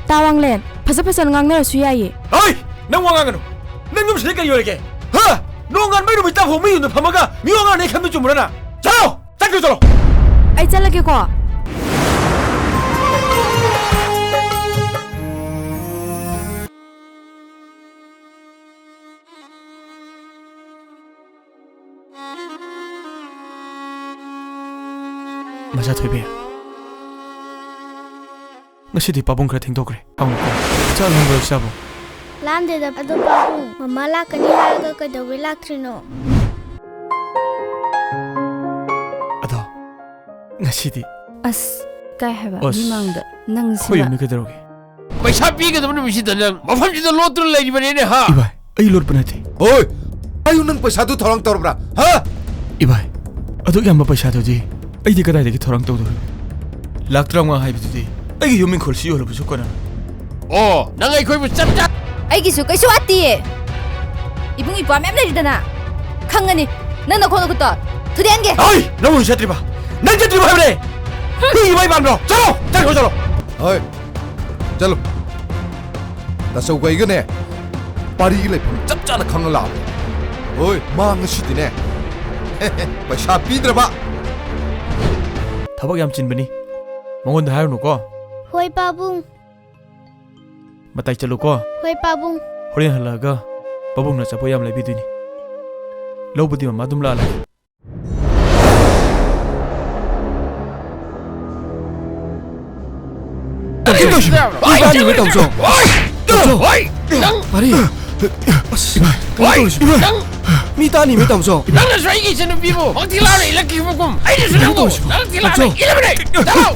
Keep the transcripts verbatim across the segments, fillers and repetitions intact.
ꯇꯥ ꯋꯥꯡꯂꯦꯟ, ꯐꯖ ꯐꯖꯅ ꯉꯥꯡꯅꯔꯁꯨ ꯌꯥꯏꯌꯦ꯫ ꯍꯣꯏ! ꯅꯪ ꯋꯥ ꯉꯥꯡꯒꯅꯨ! ꯅꯪ ꯌꯨꯝꯁꯤꯗ ꯀꯔꯤ ꯑꯣꯏꯔꯒꯦ? ꯍꯥ? ꯅꯣꯡꯉꯥꯟꯕꯩ ꯅꯨꯃꯤꯠ ꯇꯥꯐꯥꯎ ꯃꯤ ꯌꯨꯝꯗ ꯐꯝꯃꯒ ꯃꯤ ꯋꯥ ꯉꯥꯡꯅꯩ ꯈꯟꯕ ꯆꯨꯝꯕ꯭ꯔꯥ ꯅꯪ? ꯆꯠꯂꯣ! ꯆꯠꯈ꯭ꯔꯣ ꯆꯠꯂꯣ! ꯑꯩ ꯆꯠꯂꯒꯦꯀꯣ꯫ ꯃꯆꯥ ꯊꯣꯏꯕꯤ, ꯉꯁꯤꯗꯤ ꯄꯥꯕꯨꯡ ꯈꯔ ꯊꯦꯡꯗꯣꯛꯈ꯭ꯔꯦ꯫ ꯍꯪꯉꯨꯀꯣ, ꯆꯥꯛ ꯂꯣꯏꯔ ꯆꯥꯕꯣ? ꯂꯥꯝꯗꯦꯗ꯫ ꯑꯗꯣ ꯄꯥꯕꯨꯡ, ꯃꯃꯥ ꯂꯥꯛꯀꯅꯤ ꯍꯥꯏꯔꯒ ꯀꯩꯗꯧꯕꯩ ꯂꯥꯛꯇ꯭ꯔꯤꯅꯣ? ꯑꯗꯣ, ꯉꯁꯤꯗꯤ ꯑꯁ, ꯀꯥꯏ ꯍꯥꯏꯕ? ꯑꯁ, ꯃꯤꯃꯥꯡꯗ ꯅꯪ ꯑꯩꯈꯣꯏ ꯁꯤꯃ ꯌꯨꯝꯗ ꯀꯩꯗꯧꯔꯒꯦ? ꯄꯩꯁꯥ ꯄꯤꯒꯗꯕ ꯅꯨꯃꯤꯠꯁꯤꯗ ꯅꯪ ꯃꯐꯝꯁꯤꯗ ꯂꯣꯠꯇꯨꯅ ꯂꯩꯔꯤꯕꯅꯤꯅꯦ, ꯍꯥ? ꯏꯕꯥꯏ, ꯑꯩ ꯂꯣꯠꯄ ꯅꯠꯇꯦ꯫ ꯍꯣꯏ! ꯑꯌꯨꯛ ꯅꯪ ꯄꯩꯁꯥꯗꯨ ꯊꯧꯔꯥꯡ ꯇꯧꯔꯕ꯭ꯔꯥ, ꯍꯥ? ꯏꯕꯥꯏ, ꯑꯗꯨꯛ ꯌꯥꯝꯕ ꯄꯩꯁꯥꯗꯨꯗꯤ ꯑꯩꯗꯤ ꯀꯗꯥꯏꯗꯒꯤ ꯊꯧꯔꯥꯡ ꯇꯧꯗꯣꯔꯤꯕ? ꯂꯥꯛ ꯇꯔꯥꯃꯉꯥ ꯍꯥꯏꯕꯗꯨꯗꯤ ꯑꯩꯒꯤ ꯌꯨꯝ ꯏꯪꯈꯣꯜꯁꯤ ꯌꯣꯜꯂꯕꯁꯨ ꯀꯣꯟꯅ꯫ ꯑꯣ, ꯅꯪ ꯑꯩꯈꯣꯏꯕꯨ ꯆꯞ ꯆꯥ ꯑꯩꯒꯤꯁꯨ ꯀꯩꯁꯨ ꯋꯥꯠꯇꯤꯌꯦ꯫ ꯏꯕꯨꯡ ꯏꯄ꯭ꯋꯥ ꯃꯌꯥꯝ ꯂꯩꯔꯤꯗꯅ꯫ ꯈꯪꯒꯅꯤ꯫ ꯅꯪ ꯅꯈꯣꯡ ꯅꯈꯨꯠꯇꯣ ꯊꯨꯗꯦꯛꯍꯟꯒꯦ꯫ ꯍꯣꯏ! ꯅꯪ ꯑꯣꯏꯅ ꯆꯠꯇ꯭ꯔꯤꯕ? ꯅꯪ ꯆꯠꯇ꯭ꯔꯤꯕ ꯍꯥꯏꯕꯅꯦ? ꯃꯤ ꯏꯃꯥ ꯏꯃꯥꯟꯗ꯭ꯔꯣ? ꯆꯠꯂꯣ! ꯆꯠꯈ꯭ꯔꯣ, ꯆꯠꯂꯣ! ꯍꯣꯏ, ꯆꯠꯂꯣ꯫ ꯇꯥꯆꯧꯒ ꯑꯩꯒꯅꯦ ꯄꯥꯔꯤꯒꯤ ꯂꯩꯐꯝ ꯆꯞ ꯆꯥꯅ ꯈꯪꯉ ꯂꯥꯛꯑꯕꯅꯦ꯫ ꯍꯣꯏ, ꯃꯥ ꯉꯁꯤꯗꯤꯅꯦ ꯄꯩꯁꯥ ꯄꯤꯗ꯭ꯔꯕ꯫ ꯊꯕꯛ ꯌꯥꯝ ꯆꯤꯟꯕꯅꯤ, ꯃꯉꯣꯟꯗ ꯍꯥꯏꯔꯨꯅꯨꯀꯣ꯫ ꯍꯣꯏ, ꯄꯥꯕꯨꯡ꯫ ꯃꯇꯥꯏ ꯆꯠꯂꯨꯀꯣ꯫ ꯍꯣꯏ, ꯄꯥꯕꯨꯡ꯫ ꯍꯣꯔꯦꯟ ꯍꯜꯂꯛꯑꯒ ꯄꯥꯕꯨꯡꯅ ꯑꯆꯥꯄꯣꯠ ꯌꯥꯝ ꯂꯩꯕꯤꯗꯣꯏꯅꯤ꯫ ꯂꯧꯕꯗꯤ ꯃꯃꯥ ꯑꯗꯨꯝ ꯂꯥꯛꯑ ꯂꯩ꯫ ꯀꯩꯅꯣ ꯇꯧꯔꯤꯁꯤꯕꯣ? ꯃꯤ ꯇꯥꯅꯤꯃꯦ, ꯇꯥꯃꯣꯆꯧ꯫ ꯇꯥꯃꯣꯆꯧ! ꯄꯥꯔꯤ! ꯑꯁ, ꯀꯩꯅꯣ ꯇꯧꯔꯤꯁꯤꯕꯣ? ꯃꯤ ꯇꯥꯅꯤꯃꯦ, ꯇꯥꯃꯣꯆꯧ꯫ ꯅꯪꯅꯁꯨ ꯑꯩꯒꯤ ꯏꯆꯟꯅꯨꯄꯤꯕꯨ ꯃꯪ ꯊꯤꯂꯥꯎꯅ ꯏꯜꯂꯛꯈꯤꯕꯒꯨꯝ ꯑꯩꯅꯁꯨ ꯀꯩꯅꯣ ꯅꯪꯕꯨ ꯇꯧꯔꯤꯁꯤꯕꯣ? ꯃꯪ ꯊꯤꯂꯥꯎꯅ ꯇꯥꯃꯣꯆꯧ! ꯏꯜꯂꯕꯅꯦ! ꯇꯥꯃꯣ!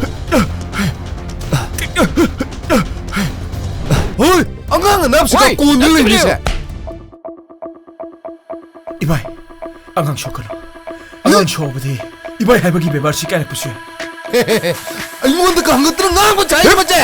ꯍꯣꯏ! ꯑꯉꯥꯡ ꯑꯅꯥꯕꯁꯤꯒ ꯍꯣꯏ! ꯀꯣꯟꯗ ꯅꯪ ꯂꯩꯔꯤꯁꯦ! ꯏꯕꯥꯏ, ꯑꯉꯥꯡ ꯁꯣꯛꯀꯅꯨ꯫ ꯑꯉꯥꯡ ꯁꯣꯛꯑꯕꯗꯤ ꯏꯕꯥꯏ ꯍꯥꯏꯕꯒꯤ ꯕꯦꯕꯥꯔꯁꯤ ꯀꯥꯏꯔꯛꯄꯁꯨ ꯌꯥꯏ꯫ ꯑꯩꯉꯣꯟꯗꯒ ꯍꯪꯒꯠꯇꯅ ꯉꯥꯡꯕ ꯁꯥꯏ ꯃꯁꯦ꯫